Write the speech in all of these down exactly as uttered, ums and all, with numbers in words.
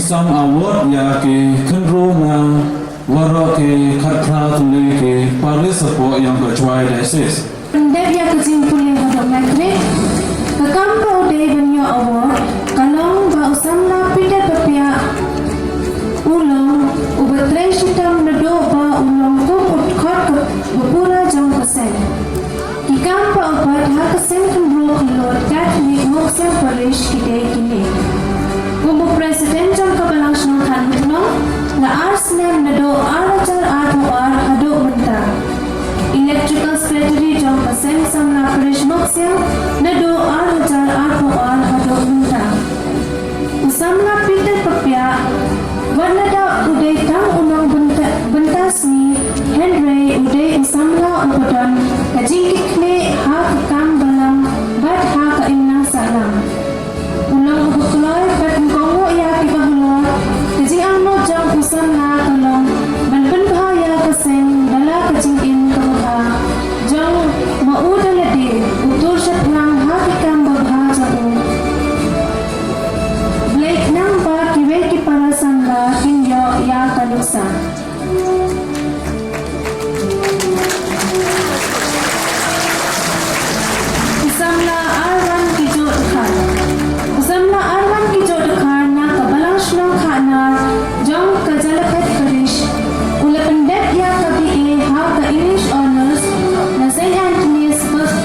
Sam award ïa ki khynroo na waroh ki khatphra tylli ki parish hapoh ïa ka Jowai Diocese. Pyndep ïa ka jingpule haduh matric. Ka kam ba u dei ban ïoh award ka long ba u samla Peter Papiah u long uba trei shitom naduh ba u long kum u dkhot ba pura jong ka seng. Ki kam ba u bat ha ka seng khynroo khyllood Catholic Muxia Parish ki dei kine. Kum u President jong ka Balang Shnong Khanmutnong la ar snem naduh ar hajar arphew ar haduh mynta. Electrical Secretary jong ka Seng Samla Parish Muxia naduh ar hajar arphew ar haduh mynta. U samla Peter Papiah, wat la da u dei tang u nongbynta, bynta sngi, hynrei u dei u samla uba don ka jingkitkhlieh ha ka kam balang bad ha ka imlang sahlang. U long uba kloi bad u kohnguh ïa kiba halor. Ka jingangnud jong u samla ka long ban pynbha ïa ka seng da la ka jingim kaba bha jong ma u da lade u tur shaphrang ha ki kam babha jong u. Blei khnang ba kiwei ki para samla kin ïoh ïa ka nuksa. U samla Arwan Kijoh Dkhar. U samla Arwan Kijoh Dkhar na ka Balang Shnong Khahnar jong ka Jalaphet Parish u la pyndep ïa ka B A ha ka English Honours na Saint Anthony's First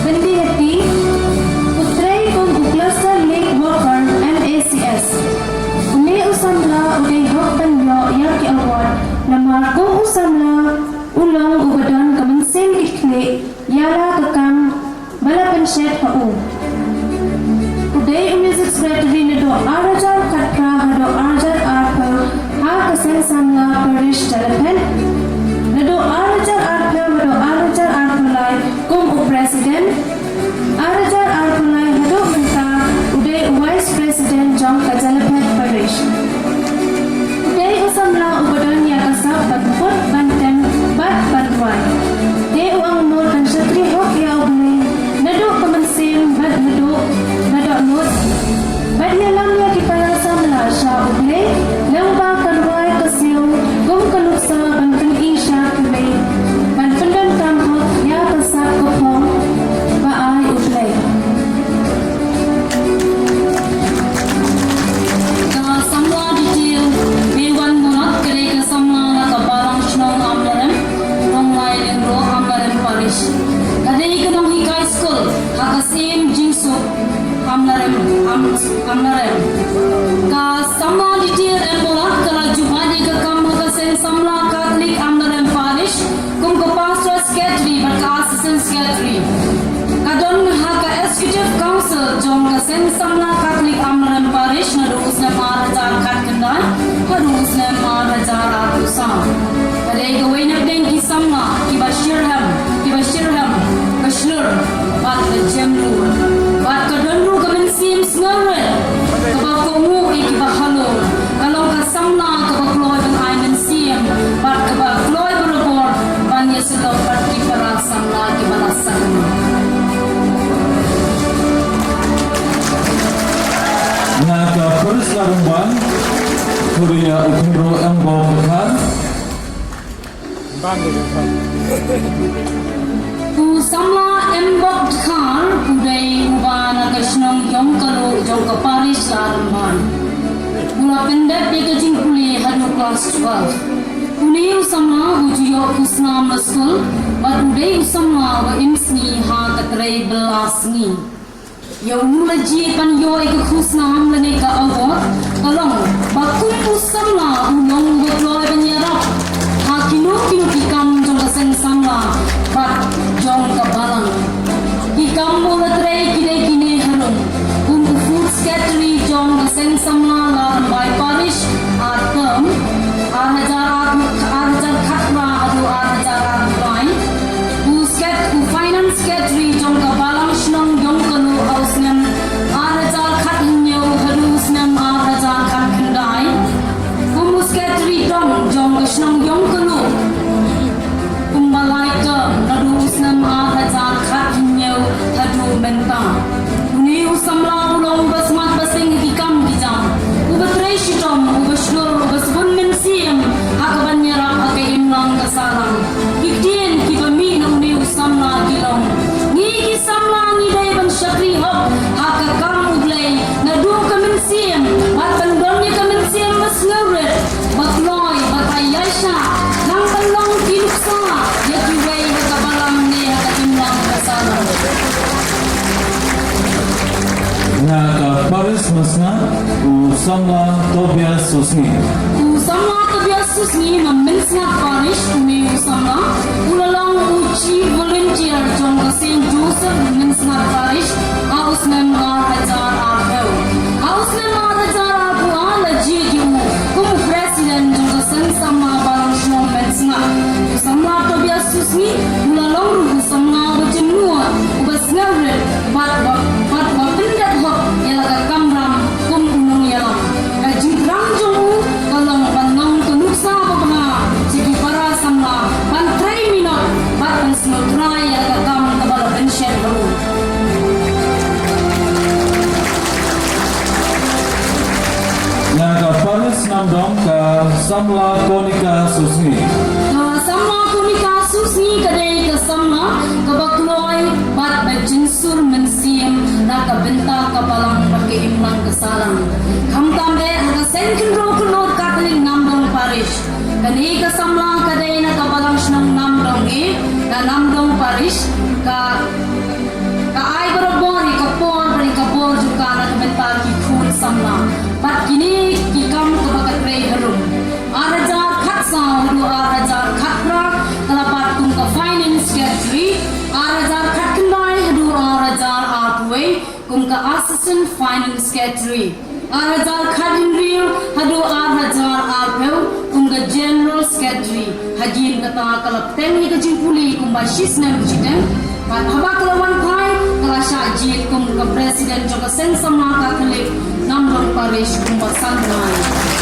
Byndihati, u trei kum u Cluster League Worker, M A C S. Une u samla u dei hok ban ïoh ïa ki award namar kum u samla u long uba don ka mynsiem kitkhlieh ïa la ka kam ba la pynshet ha u. U dei u Music Secretary naduh ar hajar khatphra haduh ar hajar arphew ha ka Seng Samla Parish Jalaphet. Naduh ar hajar arphew haduh ar hajar arphew lai kum u President. Ar hajar arphew lai haduh mynta u dei u Vice President jong ka Jalaphet Parish. U dei u samla uba don ïa ka sap ban put ban tem bad ban rwai. Te u angnud ban shakri hok ïa U Blei naduh ka mynsiem bad naduh ka dohnud. Bad ïalam ïa ki para samla sha U Blei lyngba ka rwai ka siew kum ka nuksa ban pyni sha kiwei ban pyndonkam hok ïa ka sap ka phong ba ai U Blei. Ka samla detail, Bewan Monak, ka dei ka samla na ka Balang Shnong Amlarem, Nonglai Lyngdoh, Amlarem Parish. Ka dei ka nonghikai skul ha ka Saint Jingsuk, Amlarem, Am-, Amlarem. Ka samla detail, N Monak, ka la ju bad ïa ka kam ha ka Seng Samla Catholic Amlarem Parish kum ka Pastor Secretary bad ka Assistant Secretary. Ka don ha ka Executive Council jong ka Seng Samla Catholic Amlarem Parish naduh u snem ar hajar khatkhyndai haduh u snem ar hajar arphew saw. Ka dei kawei na pdeng ki samla kiba shitrhem, kiba shitrhem, ka shlur bad ka jemnud. Bad ka don ruh ka mynsiem sngewrit kaba kohnguh ïa kiba halor. Ka long ka samla kaba kloi ban ai mynsiem bad kaba kloi barabor ban ïasyllok bad ki para samla kiba la sakma. Na ka Parish Larumbai, ka dei ïa u Khynroo Embok Dkhar. U samla Embok Dkhar u dei uba na ka shnong Ïongkaluh jong ka Parish Larumbai. U la pyndep ïa ka jingpule haduh klas twelve. Une u samla u ju ïoh khusnam na skul bad u dei u samla uba im sngi ha ka trei bylla sngi. Ïa u la jied ban ïoh ïa ka khusnam lane ka award ka long ba kum u samla u long uba kloi ban ïarap ha kino kino ki kam jong ka Seng Samla bad jong ka Balang. Ki kam ba u la trei ki dei kine harum: kum u Food Secretary jong ka Seng Samla Larumbai Parish ar term, ar hajar ar, ar hajar khatphra haduh ar hajar arphew lai. U sec-, u Finance Secretary jong ka Balang Shnong Ïongkaluh ha u snem ar hajar khathynñiew haduh u snem ar hajar khatkhyndai. Kum u Secretary dong jong ka shnong Ïongkaluh kumba lai term, naduh u snem ar hajar khathynñiew haduh Na ka Parish Mynsngat, u samla Tobias Susngi. U samla Tobias Susngi na Mynsngat Parish, une u samla u la long u Chief Volunteer jong ka Saint Joseph Mynsngat Parish ha u snem ar hajar arphew. Ha u snem ar hajar arphew ar la jied ïa u kum u President jong ka Seng Samla Balang Shnong Mynsngat. U samla Tobias Susngi u la long ruh u samla uba jemnud, uba sngewrit bad uba, bad uba pyndep hok ïa la ka kamram kum u nongïalam. Ka jingthrang jong u ka long ban long ka nuksa babha sha ki para samla, ban trei minot bad ban sngewthuh ïa la ka kam kaba la pynshet ha u. Na ka Parish Namdong, ka samla Konika Susngi. Ka samla Konika Susngi ka dei ka samla kaba kloi bad ba jin sur mynsiem na ka bynta ka balang bad ka imlang ka sahlang. Khamtam eh ha ka Seng Khynroo Khynnoh Katholik Namdong Parish. Kane ka samla ka dei na ka Balang Shnong Namdong A, na Namdong Parish, ka, ka ai barabor ïa ka por bad ïa ka bor jong ka na ka bynta ki khun samla. Bad kine ki kam kaba ka trei harum. Ar hajar khatsaw haduh ar hajar khatphra ka la bat kum ka Finance Secretary, ar hajar khatkhyndai haduh ar hajar arphew wei kum ka Assistant Finance Secretary, ar hajar khathynriew haduh ar hajar arphew kum ka General Secretary. Hadien kata ka la bteng ïa ka jingpule kumba shisnem shiteng. Bad haba ka la wan phai ka la shah jied kum ka President jong ka Seng Samla Katholik Namdong Parish kumba san bnai.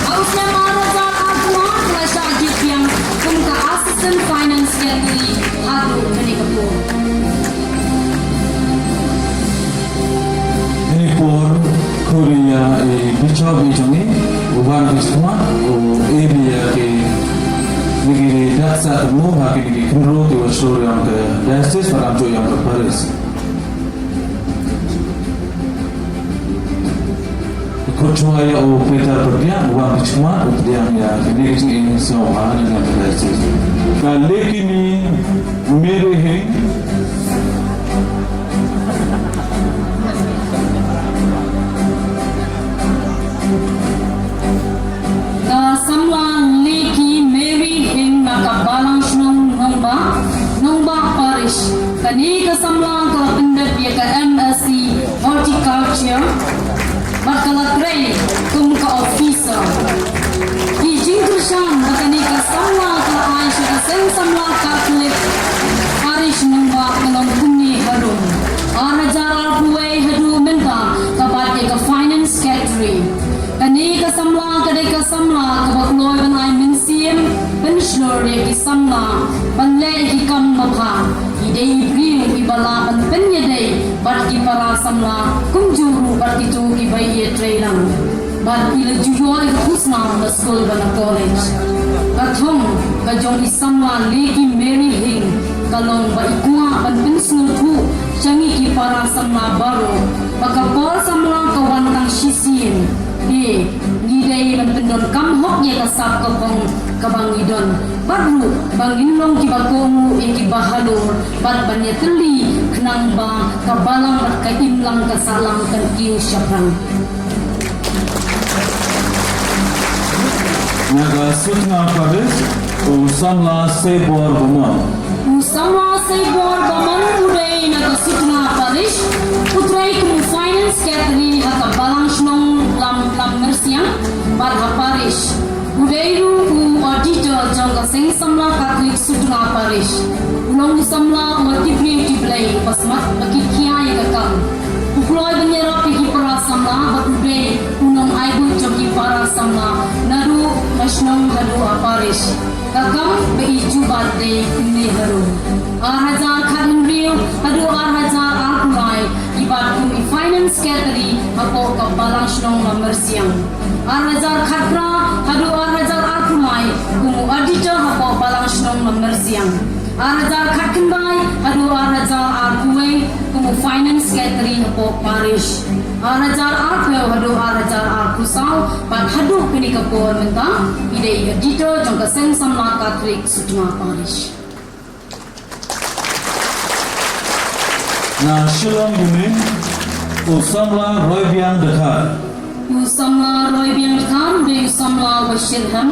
Ha u snem ar hajar arphew ar ka la shah jied biang kum ka Assistant Finance Secretary haduh kane ka por. Kane por, khuri ïa i Bishop i jong ngi, u wan bishop, u ïa ki, ngi ki dak sa temu ha kine ki khynroo ki wa shlur ïa ka diocese, bad am ju ïa ka parish. Khot shuwa ïa u Peter Pyrdiang, u wan bishop, u pyrdiang ïa kine ki jingïaseng ha kane ka diocese. Ka Lekini Mary Hing. Ka samla Leki Mary Hing na ka Balang Shnong Nongbah, Nongbah Parish. Kane ka samla ka la pyndep ïa ka M Sc Horticulture bad ka la trei kum ka officer. Ki jingkyrshan ba kane ka samla ka la ai sha ka Seng Samla Katholik Parish Nongbah ka long kumne harum. Ar hajar arphew wei haduh mynta ka bat ïa ka Finance Secretary. Kane ka samla ka dei ka samla kaba kloi ban ai mynsiem, pynshlur ïa ki samla ban leh ïa ki kam babha. I dei i briew iba lah ban pynïadei bad ki para samla kumjuh ruh bad kito kiba ïatrei lang. Bad i la ju ïoh ïa ka khusnam na skul bad na college. Ka thong ka jong i samla Leki Mary Hing ka long ba i kwah ban pynsngewthuh sha ngi ki para samla baroh ba ka por samla ka wan tang shisien. Te ngi dei ban pyndonkam hok ïa ka sap ka phong kaba ngi don, bad ruh ba ngin long kiba kohnguh ïa kiba halor bad ban ïatylli khnang ba ka balang bad ka imlang ka sahlang kan kiew shaphrang. Na ka Sutnga Parish, u samla Seibor Bamon. U samla Seibor Bamon u dei na ka Sutnga Parish, u trei kum u Finance Secretary ha ka Balang Shnong Lam, Lam Myrsiang bad ha Parish. U dei ruh u Auditor jong ka Seng Samla Katholik Sutnga Parish. U long u samla uba tip briew tip Blei, uba smat ba ki khia ïa ka kam. U kloi ban ïarap ïa ki para samla bad u dei u nongaibud jong ki para samla naduh na shnong haduh ha parish. Ka kam ba i ju bat dei kumne harum. Ar hajar khathynriew haduh ar hajar arphew lai i bat kum i Finance Secretary hapoh ka Balang Shnong Lamyrsiang. Ar hajar khatphra haduh ar hajar arphew lai kum u Auditor hapoh Balang Shnong Lamyrsiang. Ar hajar khatkhyndai haduh ar hajar arphew wei kum u Finance Secretary hapoh Parish. Ar hajar arphew haduh ar hajar arphew saw bad haduh kane ka por mynta i dei i Auditor jong ka Seng Samla Katholik Sutnga Parish. Na Shillong Union, U samla Roibiang Dkhar. U samla Roibiang Dkhar u dei u samla uba shitrhem,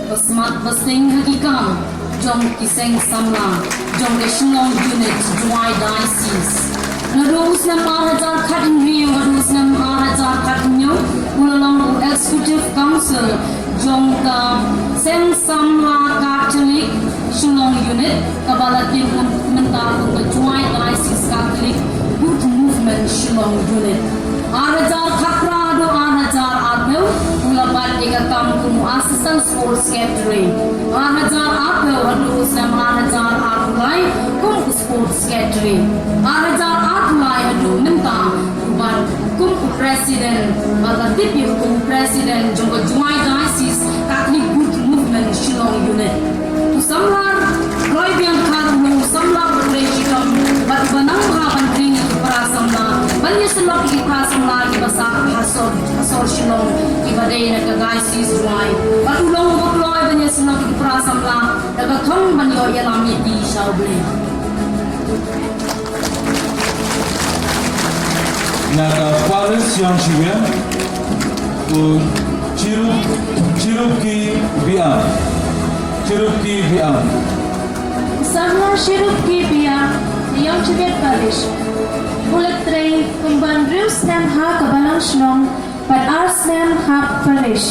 uba smat uba seng ha ki kam jong ki seng samla jong ka Shillong Unit Jowai Diocese. Naduh u snem ar hajar khathynriew haduh u snem ar hajar khathynñiew u la long u Executive Council jong ka Seng Samla Catholic Shillong Unit, kaba la tip mynta kum ka Jowai Diocese Catholic Youth Movement Shillong Unit. Ar hajar khatphra haduh ar hajar arphew u la bat ïa ka kam kum u Assistant Sports Secretary. Ar hajar arphew haduh u snem ar hajar arphew lai kum u Sports Secretary. Ar hajar arphew lai haduh mynta u bat kum u President, bad la tip ïa u kum u President jong ka Jowai Diocese Catholic Youth Movement Shillong Unit. U samla Roibiang Dkhar u long u samla uba trei shitom bad uba nang bha ban trei ïa ki para samla ban ïasyllok ïa ki para samla kiba sah ha sor, ha sor Shillong kiba dei na ka Diocese Jowai. Bad u long uba kloi ban ïasyllok ïa ki para samla da ka thong ban ïoh ïalam ïa ki sha U Blei. Na ka Parish Yangshiwia, u Chirup, Chirupki Biang. Chirupki Biang. Samla Chirupki Biang, Yangshiwia Parish. U la trei kumba hynriew snem ha ka Balang Shnong bad ar snem ha Parish.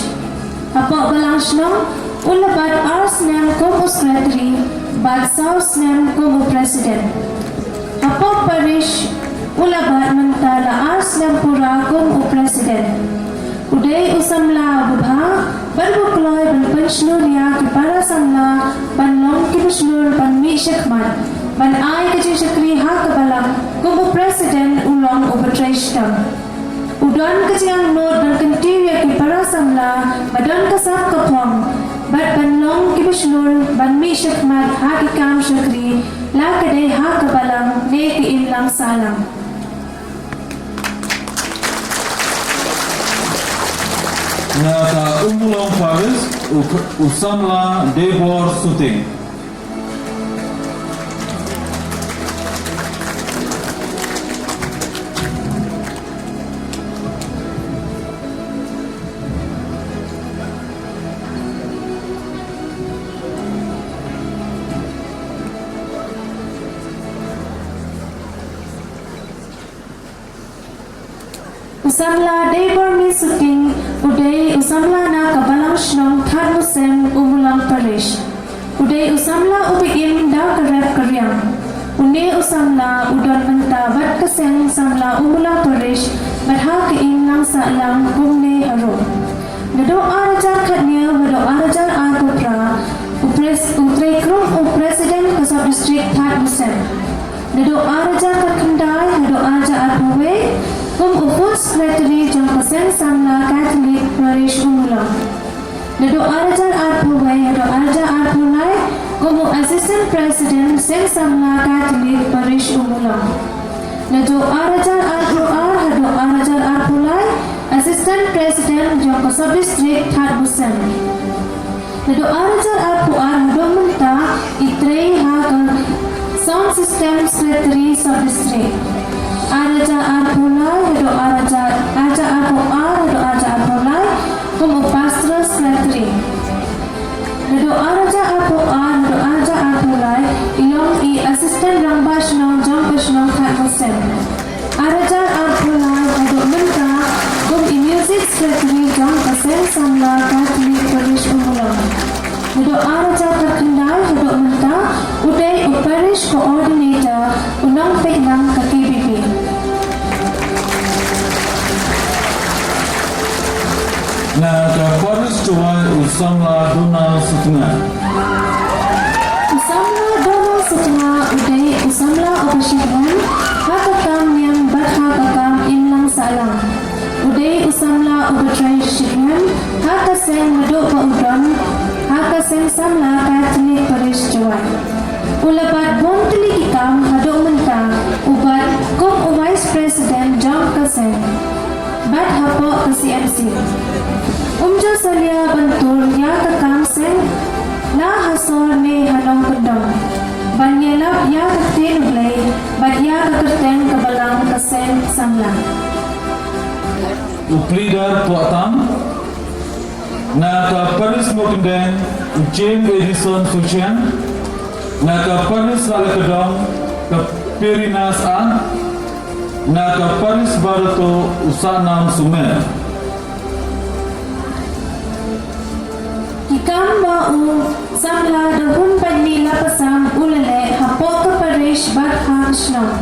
Hapoh Balang Shnong u la bat ar snem kum u Secretary bad saw snem kum u President. Hapoh Parish u la bat mynta la ar snem pura kum u President. U dei u samla uba bha bad uba kloi ban pynshlur ïa ki para samla ban long kiba shlur ban mih shakhmat ban ai ka jingshakri ha ka Balang. Kum u President u long uba trei shitom. U don ka jingangnud ban kyntiew ïa ki para samla ba don ka sap ka phong bad ban long kiba shlur ban mih shakhmat ha ki kam shakri, la ka dei ha ka Balang ne ka imlang sahlang. Na ka Ummulong Parish, u, u samla Debor Suting. U samla Deibormi Suting u dei u samla na ka Balang Shnong Thadmuthymmai, Ummulong Parish. U dei u samla uba im da ka rep ka riang. Une u samla u don mynta bad ka seng samla Ummulong Parish bad ha ka imlang sahlang kumne harum. Naduh ar hajar khathynñiew haduh ar hajar arphew phra u pres-, u trei kum u President ka Sub District Thadmuthymmai. Naduh ar hajar khatkhyndai haduh ar hajar arphew wei kum u Fourth Secretary jong ka Seng Samla Catholic Parish Ummulong. Naduh ar hajar arphew wei haduh ar hajar arphew lai kum u Assistant President Seng Samla Catholic Parish Ummulong. Naduh ar hajar arphew ar haduh ar hajar arphew lai Assistant President jong ka Sub District Thadmuthymmai. Naduh ar hajar arphew ar haduh mynta i trei ha ka Sound System Secretary Sub District. Ar hajar arphew lai haduh ar hajar, ar hajar arphew ar haduh ar hajar arphew lai kum u Pastoral Secretary. Naduh ar hajar arphew ar haduh ar hajar arphew lai i long i Assistant Rangbah Shnong jong ka shnong Thadmuthymmai. Ar hajar arphew lai haduh mynta kum i Music Secretary jong ka Seng Samla Catholic Parish Ummulong. Naduh ar hajar khatkhyndai haduh mynta u dei u Parish Coordinator u nongpeit lang ka K B B. Na ka Parish Jowai u samla Donald Sutnga. U samla Donald Sutnga u dei u samla uba shitrhem ha ka kam niam bad ha ka kam imlang sahlang. U dei u samla uba trei shitrhem ha ka seng naduh ba u don ha ka Seng Samla Catholic Parish Jowai. U la bat bun tylli ki kam haduh mynta u bat kum u Vice President jong ka seng bad hapoh ka C M C. Um ju salia ban tur ïa ka kam seng la ha sor ne ha nongkyndong ban ïalap ïa ka ktien U Blei bad ïa ka kyrteng ka Balang ka Seng Samla. Samla. U Plidar Tuatam. Na ka Parish Mawkyndeng, u James Edison Suchiang. Na ka Parish Lalakyrdong, ka Perina Sah. Na ka Parish Barato, u Sanam Sumer. Ki kam ba u samla da hun bad ni la pasam u la leh hapoh ka parish bad ha ka shnong.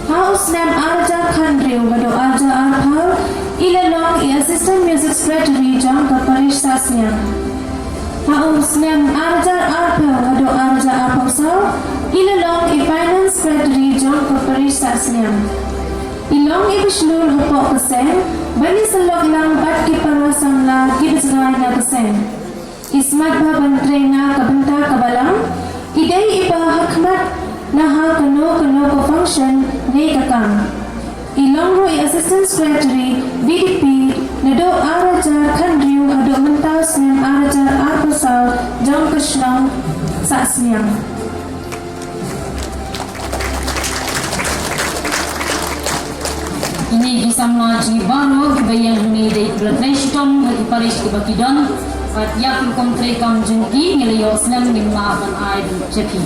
Ha u snem ar hajar khathynriew haduh ar hajar arphew, i la long i Assistant Music Secretary jong ka parish Sahsniang. Ha u snem ar hajar arphew haduh ar hajar arphew saw, i la long i Finance Secretary jong ka parish Sahsniang. I long i ba shlur hapoh ka seng, ban ïasyllok lang bad ki para samla ki ba jngai na ka seng. I smat bha ban trei na ka bynta ka balang, i dei i ba ha khmat na ha kano kano ka function ne ka kam. I long ruh i Assistant Secretary V D P naduh ar hajar khathynriew haduh mynta u snem ar hajar arphew saw jong ka shnong Sahsniang. Kine ki samla jong ngi baroh kiba ïeng hangne dei kiba la trei shitom ha ki parish kiba ki don. Bad ïa ki rukom trei kam jong ki ngi la ïoh snem ngim lah ban ai ban jep hi.